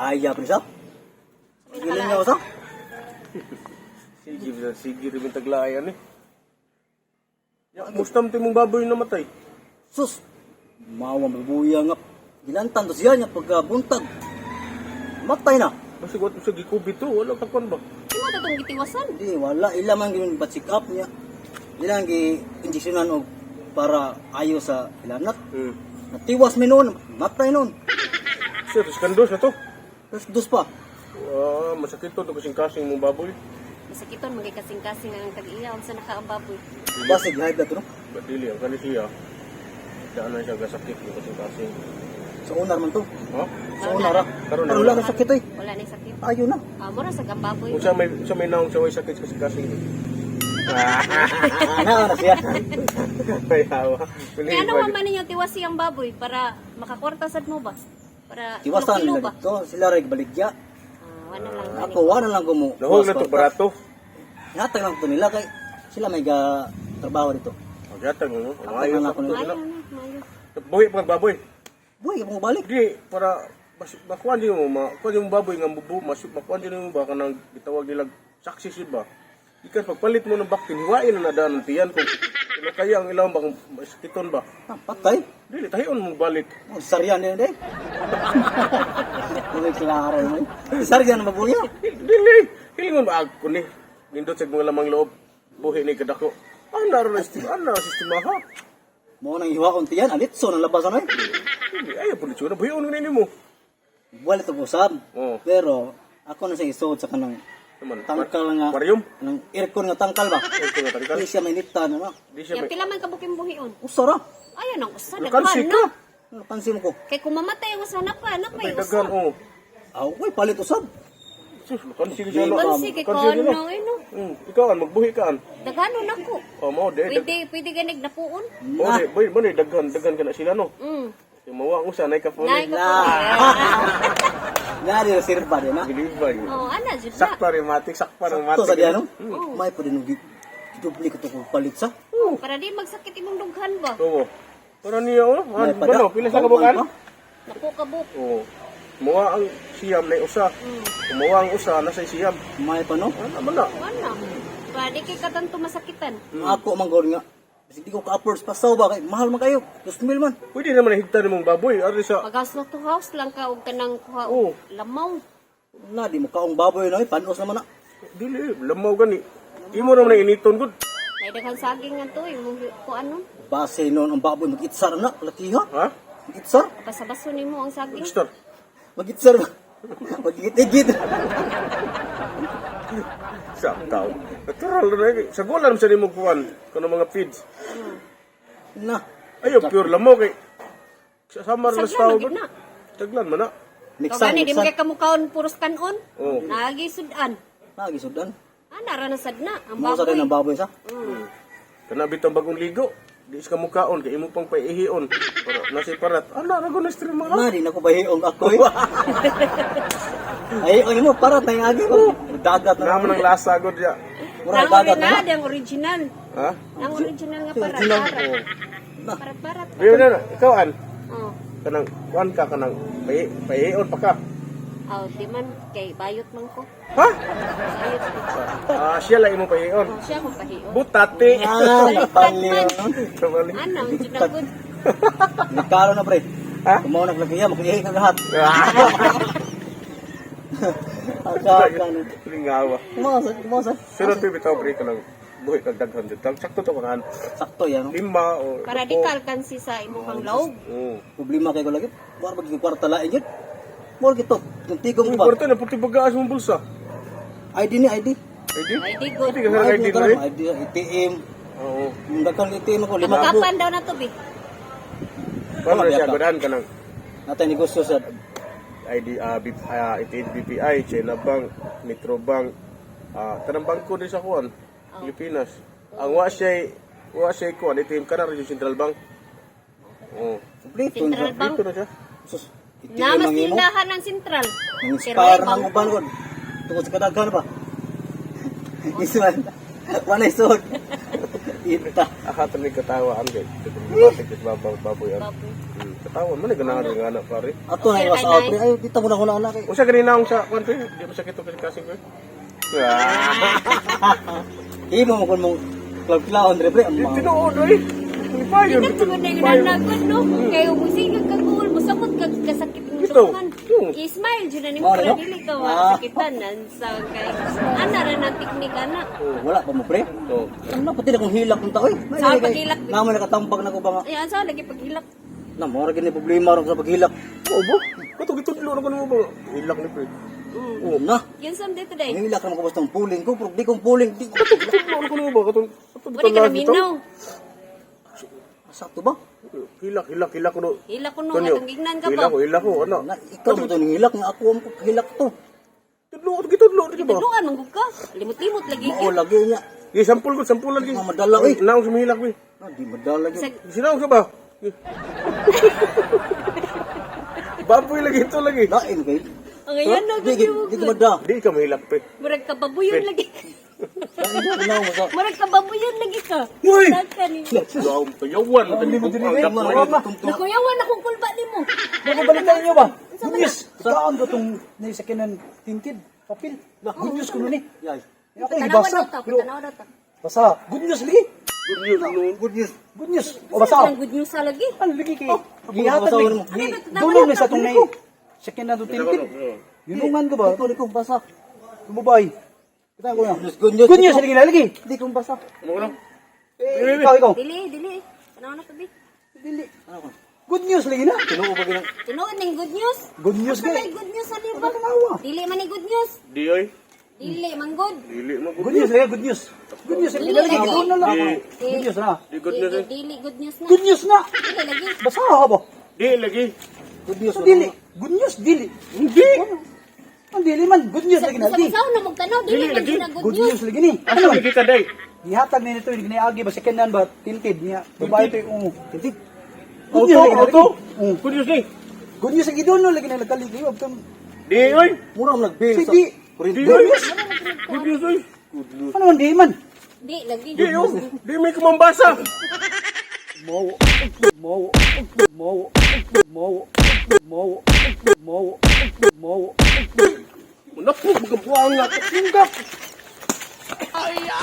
Ay, pa ni sa. Giling nga sa. Sige, sige rin yung taglayan eh. Ya, mustam ti mong baboy namatay. Sus. Mawa mabuya nga. Gilantan to siya niya pagka buntag. Matay na. Basta what sa gikubit to, wala ka kwan ba? Di mo tatong gitiwasan. Di wala ila man ginon pa check up niya. Ila ang gi-injeksyonan og para ayo sa ilanat. Natiwas mi noon, matay noon. Sir, iskandos na to. Tapos dos pa. Ah, masakit to kasing-kasing mong baboy. Masakiton magay kasing-kasing ang tag-iya unsa naka ang baboy. Basig high blood to no. Badili, ang kani siya. Daan na siya gasakit yung kasing-kasing. Sa unar man to. Ha? Sa unar ra. Karon na. Karon wala na sakit oy. Wala na sakit. Ayo na. Ah, mura sa ang baboy. Kung sa may naong sa way sakit kasing-kasing. Ana na siya. May hawa. Kaya ano man man ninyo tiwasi ang baboy para makakwarta sad mo ba? Para Tiwasan kilo-kilo nila ba? dito. Sila ra baligya. Ah, wala lang. Ako wala lang gumu. Nahog na to, barato. Hatag lang to nila kay sila may ga trabaho dito. Agyatag mo, no? Maayo Hatag lang sa ako nila. Mayo na, mayo. Buhi pa baboy. Buhay ka balik. Di, para mas makuan din mo, makuan din mo baboy nga bubu, mas makuan din mo ba kanang gitawag nila success ba? Ikan pagpalit mo ng baktin, hiwain na nadaan ang tiyan kung ano kaya ang ilang ba kung masakiton ba. Ah, patay. Dili tahion mo balik. Oh, saryan din eh. Uy, klaro mo. Saryan na mabuya. Dili, hilingon ba ako ni? Nindot sa mga lamang loob, buhi ni kadako. Ano na sistema, ano na sistema ha? Mo nang hiwaon tiyan, alitso nang labas ano eh. Dili, ayaw po nitsura, buhion nga nimo. Wala to usab. Oo. Pero ako na sa isod sa kanang Naman, tangkal nga Aquarium? kanang aircon nga tangkal ba. Aircon nga tangkal? Di siya may nita na. Di siya Yang may... pila man kabuking buhion. Usa ra. Ayan ang usa Nakansi daghan ka. na. Ano pansin mo ko? Kay kung mamatay ang usa na pa, na May pay usa. daghan, oh. Ah, uy, palit usab. Sus, nakansi ka siya. no? Kansi kay Kansi ka, no? kono eh no. Ikaw an, magbuhi ka an. Daghanon ako. Oh, mao de. Pwede pwede ganig napuon. Oh, de, boy, boy, daghan, daghan ka na sila no. Yung mawa ang usa nay ka phone. Nay ka Na. Na di sirba di na. Giliba yun. Oh, ana jud na. Sakpa rin matik, sakpa rin Sakto matik. sa diya no. May pa din dupli ko to kung palit sa. Oh, para di magsakit imong dughan ba. Oo. Pero niya oh, May ano pada. ba no, pila sa kabukan? Napo ka buk. Oo. Mawa ang siyam na usa. Mawa ang usa nasa siyam. May pa no. Ano man na? Ana. Para di kay katanto masakitan. Ako man gud nga. Bisig di ko ka-afford pasaw ba kay mahal man kayo. 2,000 man. Pwede naman higtan nimong baboy ari sa Pag house to house lang ka og kanang kuha Oo. og lamaw. Na di mo kaong baboy no, panos naman na. Dili lamaw gani. Imo naman na initon gud. Nay daghan saging nga to imong kuanon. Base noon ang baboy mag-itsar na, lakiha. Ha? Mag-itsar. Pasabaso nimo ang saging. Star. Mag-itsar ba? Mag-igit-igit. Sa tao. Natural na eh. Sa gulan sa nimo kuan kuno mga feeds. Na. Ayo pure lamaw kay sa samar na Saglan sa tao man gid gud. na. Taglan man na. Miksan, Kau gani di mo miksan. kay kamukaon puros kanon. Oo. Naagi sudan. Lagi sudan. Ana ra na sad na ang Mo sa baboy. din ang baboy sa. Kana bitang bagong ligo. Di sa kamukaon kay imo pang paihion. Para nasa parat. Ana ra gud na stream mga. Na di na ko bahiong ako eh. Ay, oy mo para tayong agi mo. Dagat na. Naman ang lasa gud ya. Mura Ang dagat na. na ang original. Ha? Ang original nga parat Original. parat. Na. Parat parat. Biyo na na, ikaw an Oh. kanang kuan ka kanang paihion pa ka. Aw, di man kay bayot man ko. Ha? Bayot ko. Ah, siya lang imong paihion. Oh, siya akong pahion. Butati. Ah, napaliw. Kabali. Ana, ang jud na gud. Nagkaro na pre. Ha? Kumaw na lakiha, makiihi ka lahat. Aka ka. Lingawa. Kumasa, kumasa. Pero to bitaw pre kanang buhi kag daghan jud. Sakto to kanang Sakto yan. No? lima o Para di kalkansi sa imong lawg. Oo. Problema kay ko lagi. Mura pag kwarta lain yun. Mura kito. Yung tigong Ang ba? kwarta na puti bagaas mong bulsa. ID ni ID. ID? Ay di good. Hindi ka sa ID ID na rin. ID, ATM. Oo. Yung dagkang ATM ako, lima ko. Kapan daw na to bi? Paano Wala, siya biyaka. gudan kanang Natay negosyo sa ID ATM BPI, China Bank, Metro Bank, tanang bangko din sa kuan, Pilipinas. Ang wa siya kuan ATM kana rin yung Central Bank. Oo. kompleto Central na. Bank. Dito na siya. Sus, ATM Na mas ang imo. tindahan ang sentral. Ang Pero inspire ay, ng uban ko. Tungkol sa kadaghan pa. Isman. Wala isod. Ita. Aha, tanig katawa ang gay. Matik is babaw baboy. Baboy. Tawan man ganahan nga anak pare. Ato na iwas out pre. Ay, kita mo na ko na anak eh. Usa gani naong sa kuan pre, di ba sakit to kasing pre. Ah. Imo mo kun mong cloud-cloud pre pre. Ang Di mga tinuod oy. Payon. Tungod na yung nanakot, no? Kaya musingag ka kuol, musakot ka kasakit ng Ito. lukman. I-smile dyan na nimo Oh, para ano? dili ka Ah. masakitan. Sa kay ana ra na teknik ana. Oh, wala pa mo pre. Oh. Ano pati na kung hilak ng tao eh. Sa paghilak. Namo nakatambag na ko ba nga. Ay, asa lagi paghilak. Na mo ra gini problema ron sa paghilak. Oo ba? Kato gitudlo na kuno ba? Hilak ni pre. Oh, na. Yun sam dito day. Hilak ra mo ko basta ang puling ko, pero di kong puling, di ko. Gitudlo na kuno ba? Katong katong Wala ka na minaw. Sakto ba? Hilak, hilak, hilak kuno. Hilak ko no, Kanyo. atong gignan ka ba? Hilak ko, hilak ko, ano? Na, ikaw mo to nang hilak nga ako ang hilak to. Tudlo, gitudlo di ba? Tudloan man gud ka. Limot-limot lagi Mao ka. lagi niya. Gi sampul ko, sampul lagi. Mga madala, oy. Naong sa mahilak pre. Na, di madala gyud. Sa- Sinaong sa ba? Baboy lagi ito lagi. Lain kay. Ang ayan na Di gud mo. di ko madala. Di ka mahilak pre. Murag kababuyon lagi. Lain ko na mo sa. Murag kababuyon lagi ka. Uy! Saka ni. Wow, payawan. Hindi mo dili, Nakuyawan akong kulba nimo. Nakabalitan niyo ba? Good news. Kaan ko itong naisakinan tinted. Papel. Good news ko nun eh. Yay. Ako Tanawan ibasa. daw ta, Pero tanawan daw ta. basa. Good news lagi. Good news, no? Good news. Good news. O basa. Ang good news sa lagi. Ano lagi kay? Oh, Gihatag basahan ni. mo. Dulong ni sa itong nai. Sakinan itong tinted. Yunungan ko ba? Ikaw di ko basa. Tumubay. Kita ko na. Good news, good news. Good news lagi na lagi. Di ko basa. Ano ko na? Eh, Ikaw, ikaw. Dili, dili. Tanawan na tabi. Dili. Ano ko? Good news lagi na. Tinuo ba ginang Tinuod ning good news. Good news Sa may kay. good news ani ba? Tanawa. Dili man ni good news. Di oy. Dili man good. Dili mo Good news lagi, good news. Good news lagi na lagi. Good na lang. Good news na. Di good news. Dili, eh. dili good news na. Good news na. Dili lagi. Basa ka ba? Di lagi. good news? So, dili. Good news, dili. Hindi. Ang dili man, good news lagi na. Sa Di. basaw na magtanaw dili Dili man lagi. jud na good Good news. news lagi ni. Asa Ano? lagi ka day? Gihatag ni nito yung ginaagi ba second hand ba tinted niya. Babae to yung umo. Tinted. Good news Auto, lagi na auto. lagi. Mm. Good news ni. Good news lagi doon no lagi na nagkaligay wag kang Di oy. Mura mo nag-bill Si sa di. Di kuryente. oy. Good news oy. Good news. Ano man di man? Di lagi. Di oy. Di may kumambasa. Mo mo mo mo mo mo mo. Naku, magabuang nga. Tunggak. Bayo.